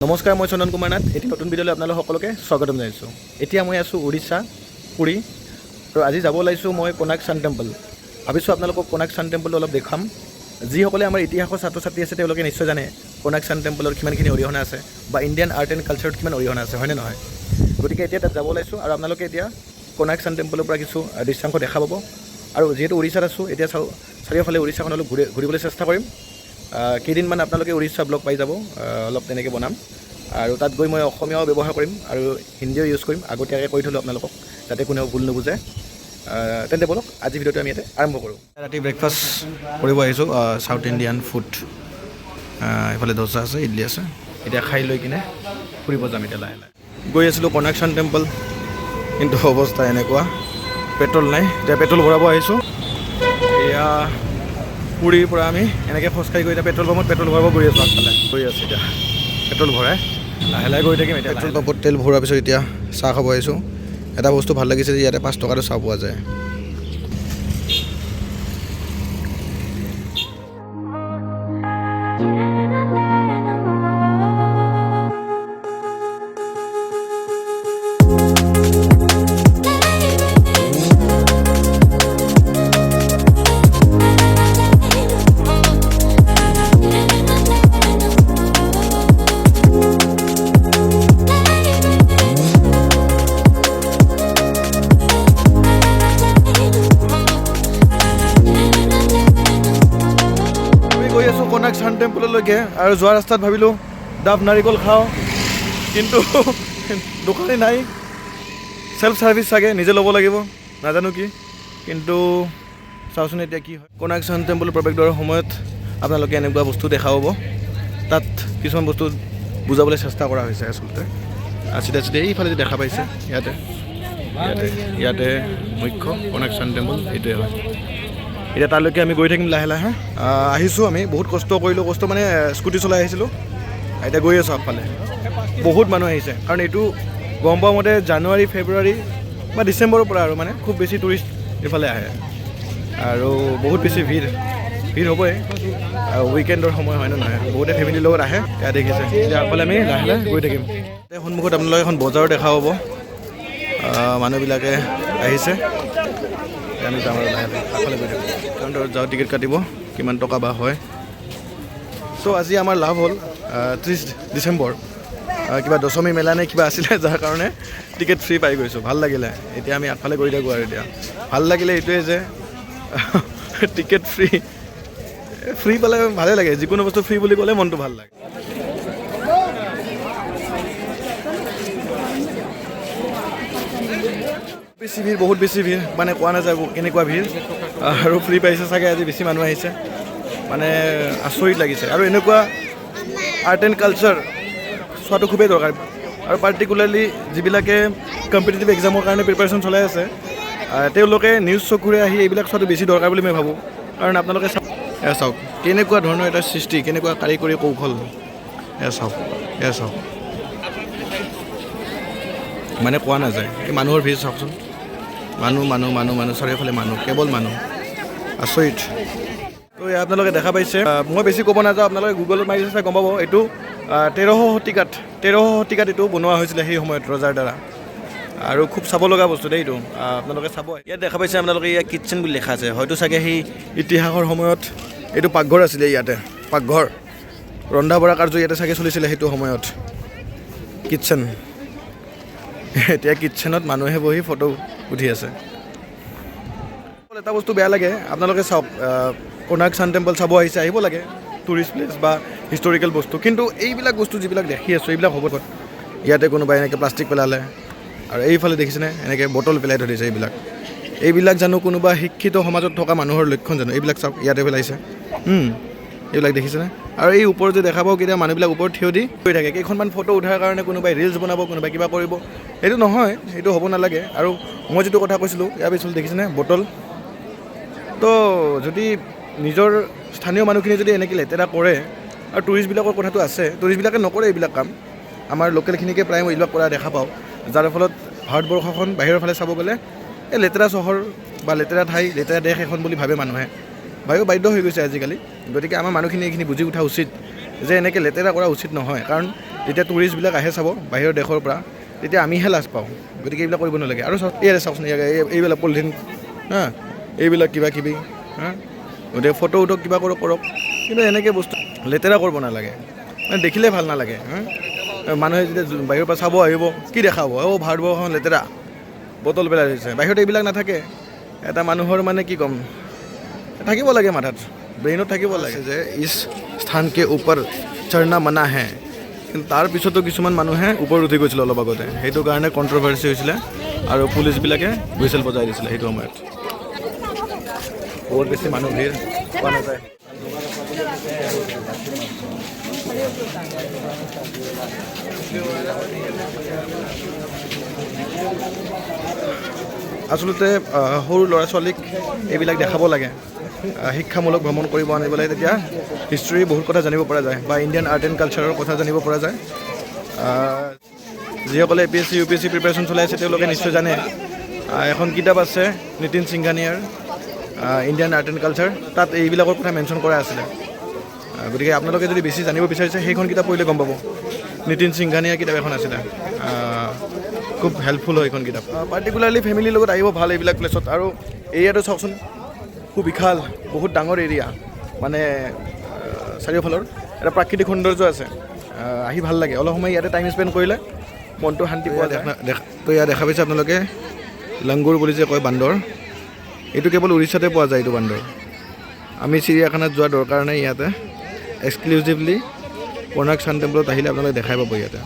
নমস্কাৰ, মই চন্দন কুমাৰ নাথ। এটি নতুন ভিডিঅ'লৈ আপোনালোক সকলোকে স্বাগতম জনাইছোঁ। এতিয়া মই আছোঁ উৰিষ্যা, পুৰী আৰু আজি যাব ওলাইছোঁ মই কোণাৰ্ক ছান টেম্পল। ভাবিছোঁ আপোনালোকক কোণাৰ্ক ছান টেম্পলটো অলপ দেখুৱাম। যিসকলে আমাৰ ইতিহাসৰ ছাত্ৰ ছাত্ৰী আছে, তেওঁলোকে নিশ্চয় জানে কোণাৰ্ক ছান টেম্পলৰ কিমানখিনি অৰিহণা আছে বা ইণ্ডিয়ান আৰ্ট এণ্ড কালচাৰত কিমান অৰিহণা আছে, হয়নে নহয়? গতিকে এতিয়া তাত যাব ওলাইছোঁ আৰু আপোনালোকে এতিয়া কোণাৰ্ক ছান টেম্পলৰ পৰা কিছু দৃশ্যাংশ দেখা পাব। আৰু যিহেতু উৰিষ্যাত আছোঁ এতিয়া, চাওঁ চাৰিওফালে উৰিষ্যাখন অলপ ঘূৰিবলৈ চেষ্টা কৰিম। কেইদিনমান আপোনালোকে উৰিষ্যা ব্লগ পাই যাব। অলপ তেনেকৈ বনাম আৰু তাত গৈ মই অসমীয়াও ব্যৱহাৰ কৰিম আৰু হিন্দীও ইউজ কৰিম। আগতীয়াকৈ কৈ থ'লোঁ আপোনালোকক, যাতে কোনেও ভুল নুবুজে। তেন্তে ব'লক, আজি ভিডিঅ'টো আমি ইয়াতে আৰম্ভ কৰোঁ। ৰাতি ব্ৰেকফাষ্ট কৰিব আহিছোঁ, চাউথ ইণ্ডিয়ান ফুড। এইফালে দোচা আছে, ইডলি আছে। এতিয়া খাই লৈ কিনে ফুৰিব যাম। এতিয়া লাহে লাহে গৈ আছিলোঁ কোণাৰ্ক ছান টেম্পল, কিন্তু অৱস্থা এনেকুৱা, পেট্ৰল নাই। এতিয়া পেট্ৰল ভৰাব আহিছোঁ। এয়া পুৰীৰ পৰা আমি এনেকৈ খোজকাঢ়ি গৈ এতিয়া পেট্ৰল পাম্পত পেট্ৰল ভৰাব গৈ আছোঁ। আগফালে গৈ আছোঁ, এতিয়া পেট্ৰল ভৰাই লাহে লাহে গৈ থাকিম। এতিয়া পেট্ৰল পাম্পত তেল ভৰোৱাৰ পিছত এতিয়া চাহ খাব আহিছোঁ। এটা বস্তু ভাল লাগিছে যে ইয়াতে 5 টকাটো চাহ পোৱা যায়। আমি গৈ আছোঁ কোণাৰ্ক ছান টেম্পললৈকে আৰু যোৱা ৰাস্তাত ভাবিলোঁ ডাব নাৰিকল খাওঁ, কিন্তু দোকানী নাই। চেল্ফ ছাৰ্ভিচ চাগে, নিজে ল'ব লাগিব, নাজানো কি। কিন্তু চাওঁচোন এতিয়া কি হয়। কোণাৰ্ক ছান টেম্পল প্ৰৱেশ দ্বাৰৰ সময়ত আপোনালোকে এনেকুৱা বস্তু দেখা পাব। তাত কিছুমান বস্তু বুজাবলৈ চেষ্টা কৰা হৈছে আচলতে। আৰু চিধা চিধি এইফালে যে দেখা পাইছে, ইয়াতে ইয়াতে ইয়াতে মুখ্য কোণাৰ্ক ছান টেম্পল এইটোৱে হয়। এতিয়া তালৈকে আমি গৈ থাকিম লাহে লাহে। আহিছোঁ আমি, বহুত কষ্ট কৰিলোঁ। কষ্ট মানে স্কুটি চলাই আহিছিলোঁ। এতিয়া গৈ আছোঁ। আগফালে বহুত মানুহ আহিছে, কাৰণ এইটো গম পোৱা মতে জানুৱাৰী, ফেব্ৰুৱাৰী বা ডিচেম্বৰৰ পৰা আৰু মানে খুব বেছি টুৰিষ্ট এইফালে আহে আৰু বহুত বেছি ভিৰ। ভিৰ হ'বই আৰু উইকেণ্ডৰ সময়, হয় নে নহয়? বহুতে ফেমিলিৰ লগত আহে। ইয়াত দেখিছে, এতিয়া আগফালে আমি লাহে লাহে গৈ থাকিম। এতিয়া সন্মুখত আপোনালোকে এখন বজাৰো দেখা পাব। মানুহবিলাকে আহিছে। এতিয়া আমি যাম আৰু লাহে লাহে আগফালে গৈ থাকিম। কাউণ্টাৰত যাওঁ, টিকেট কাটিব, কিমান টকা বা হয়। চ' আজি আমাৰ লাভ হ'ল, 30 ডিচেম্বৰ, কিবা দশমী মেলা নে কিবা আছিলে, যাৰ কাৰণে টিকেট ফ্ৰী পাই গৈছোঁ। ভাল লাগিলে। এতিয়া আমি আগফালে গৈ থাকোঁ। আৰু এতিয়া ভাল লাগিলে এইটোৱে যে টিকেট ফ্ৰী। ফ্ৰী পালে ভালেই লাগে। যিকোনো বস্তু ফ্ৰী বুলি ক'লে মনটো ভাল লাগে। বেছি ভিৰ, বহুত বেছি ভিৰ, মানে কোৱা নাযায় কেনেকুৱা ভিৰ। আৰু ফ্ৰী পাইছে চাগে, আজি বেছি মানুহ আহিছে। মানে আচৰিত লাগিছে। আৰু এনেকুৱা আৰ্ট এণ্ড কালচাৰ চোৱাটো খুবেই দৰকাৰ আৰু পাৰ্টিকুলাৰলি যিবিলাকে কম্পিটিটিভ এক্সামৰ কাৰণে প্ৰিপেৰেশ্যন চলাই আছে, তেওঁলোকে নিউজ চকুৰে আহি এইবিলাক চোৱাটো বেছি দৰকাৰ বুলি মই ভাবোঁ। কাৰণ আপোনালোকে চাওক, এয়া চাওক, কেনেকুৱা ধৰণৰ এটা সৃষ্টি, কেনেকুৱা কাৰিকৰী কৌশল। এয়া চাওক, এয়া চাওক, মানে কোৱা নাযায়। এই মানুহৰ ভিৰ চাওকচোন। মানুহ, মানুহ, মানুহ, মানুহ, চাৰিওফালে মানুহ, কেৱল মানুহ। আচৰিত। তো এয়া আপোনালোকে দেখা পাইছে। মই বেছি ক'ব নাযাওঁ, আপোনালোকে গুগলত মাৰি চাই গম পাব। এইটো 13শ শতিকাত এইটো বনোৱা হৈছিলে সেই সময়ত ৰজাৰ দ্বাৰা আৰু খুব চাব লগা বস্তু দেই এইটো। আপোনালোকে চাব। ইয়াত দেখা পাইছে আপোনালোকে, ইয়াত কিটচেন বুলি লিখা আছে। হয়তো চাগে সেই ইতিহাসৰ সময়ত এইটো পাকঘৰ আছিলে। ইয়াতে পাকঘৰ, ৰন্ধা বঢ়া কাৰ্য ইয়াতে চাগে চলিছিলে সেইটো সময়ত। কিটচেন। এতিয়া কিটচেনত মানুহে বহি ফটো উঠি আছে। এটা বস্তু বেয়া লাগে, আপোনালোকে চাওক, কোণাৰ্ক ছান টেম্পল চাব আহিছে, আহিব লাগে, টুৰিষ্ট প্লেচ বা হিষ্টৰিকেল বস্তু। কিন্তু এইবিলাক বস্তু যিবিলাক দেখি আছোঁ, এইবিলাক হ'ব ক'ত? ইয়াতে কোনোবাই এনেকৈ প্লাষ্টিক পেলালে আৰু এইফালে দেখিছেনে, এনেকৈ বটল পেলাই থৈ দিছে। এইবিলাক এইবিলাক জানো কোনোবা শিক্ষিত সমাজত থকা মানুহৰ লক্ষণ জানো? এইবিলাক চাওক, ইয়াতে পেলাইছে। এইবিলাক দেখিছেনে? আৰু এই ওপৰত যে দেখা পাওঁ, কেতিয়া মানুহবিলাক ওপৰত থিয় দি গৈ থাকে কেইখনমান ফটো উঠাৰ কাৰণে। কোনোবাই ৰিলচ বনাব, কোনোবাই কিবা কৰিব। সেইটো নহয়, সেইটো হ'ব নালাগে। আৰু মই যিটো কথা কৈছিলোঁ, ইয়াৰ পিছত দেখিছেনে বটল? তো যদি নিজৰ স্থানীয় মানুহখিনি যদি এনেকৈ লেতেৰা কৰে, আৰু টুৰিষ্টবিলাকৰ কথাটো আছে, টুৰিষ্টবিলাকে নকৰে এইবিলাক কাম। আমাৰ লোকেলখিনিকে প্ৰায় মই এইবিলাক কৰা দেখা পাওঁ, যাৰ ফলত ভাৰতবৰ্ষখন বাহিৰৰ ফালে চাব গ'লে এই লেতেৰা চহৰ বা লেতেৰা ঠাই, লেতেৰা দেশ এখন বুলি ভাবে মানুহে। ভাবিব বাধ্য হৈ গৈছে আজিকালি। গতিকে আমাৰ মানুহখিনি এইখিনি বুজি উঠা উচিত যে এনেকৈ লেতেৰা কৰা উচিত নহয়, কাৰণ যেতিয়া টুৰিষ্টবিলাক আহে চাব বাহিৰৰ দেশৰ পৰা, তেতিয়া আমিহে লাজ পাওঁ। গতিকে এইবিলাক কৰিব নালাগে। আৰু চাওক, ইয়াতে চাওকচোন, ইয়াতে এইবিলাক পলিথিন, হা, এইবিলাক কিবা কিবি, হা। গতিকে ফটো উঠক, কিবা কৰক কৰক, কিন্তু এনেকৈ বস্তু লেতেৰা কৰিব নালাগে, মানে দেখিলে ভাল নালাগে, হা। মানুহে যেতিয়া বাহিৰৰ পৰা চাব আহিব, কি দেখাব? অ', ভাৰতবৰ্ষখন লেতেৰা, বটল পেলাই থৈছে। বাহিৰত এইবিলাক নাথাকে। এটা মানুহৰ মানে কি ক'ম, থাকিব লাগে, মাথাত, ব্ৰেইনত থাকিব লাগে যে इस स्थान के ऊपर चढ़ना मना है। কিন্তু তাৰ পিছতো কিছুমান মানুহে ওপৰত উঠি গৈছিলে অলপ আগতে, সেইটো কাৰণে কণ্ট্ৰভাৰ্চি হৈছিলে আৰু পুলিচবিলাকে হুইচেল বজাই দিছিলে সেইটো সময়ত। বহুত বেছি মানুহ ভিৰ পোৱা নাযায়। আচলতে সৰু ল'ৰা ছোৱালীক এইবিলাক দেখাব লাগে, শিক্ষামূলক ভ্ৰমণ কৰিব আনিব লাগে, তেতিয়া হিষ্ট্ৰীৰ বহুত কথা জানিব পৰা যায় বা ইণ্ডিয়ান আৰ্ট এণ্ড কালচাৰৰ কথা জানিব পৰা যায়। যিসকলে এপিএছচি, ইউপিএছচি প্ৰিপেৰেশ্যন চলাই আছে, তেওঁলোকে নিশ্চয় জানে। এখন কিতাপ আছে নীতিন সিংঘানিয়াৰ, ইণ্ডিয়ান আৰ্ট এণ্ড কালচাৰ, তাত এইবিলাকৰ কথা মেনশ্যন কৰা আছিলে। গতিকে আপোনালোকে যদি বেছি জানিব বিচাৰিছে, সেইখন কিতাপ পঢ়িলে গম পাব। নীতিন সিংঘানিয়াৰ কিতাপ এখন আছিলে, খুব হেল্পফুল হয় এইখন কিতাপ। পাৰ্টিকুলাৰলি ফেমিলিৰ লগত আহিব ভাল এইবিলাক প্লেচত। আৰু এৰিয়াটো চাওকচোন, খুব বিশাল, বহুত ডাঙৰ এৰিয়া, মানে চাৰিওফালৰ এটা প্ৰাকৃতিক সৌন্দৰ্য আছে। আহি ভাল লাগে। অলপ সময় ইয়াতে টাইম স্পেণ্ড কৰিলে মনটো শান্তি পোৱা যায়। তো ইয়াত দেখা পাইছে আপোনালোকে, লংগুৰ বুলি যে কয় বান্দৰ, এইটো কেৱল উৰিষ্যাতে পোৱা যায় এইটো বান্দৰ। আমি চিৰিয়াখানাত যোৱাৰ দৰকাৰ নাই, ইয়াতে এক্সক্লুজিভলি কোণাৰ্ক ছান টেম্পলত আহিলে আপোনালোকে দেখাই পাব ইয়াতে।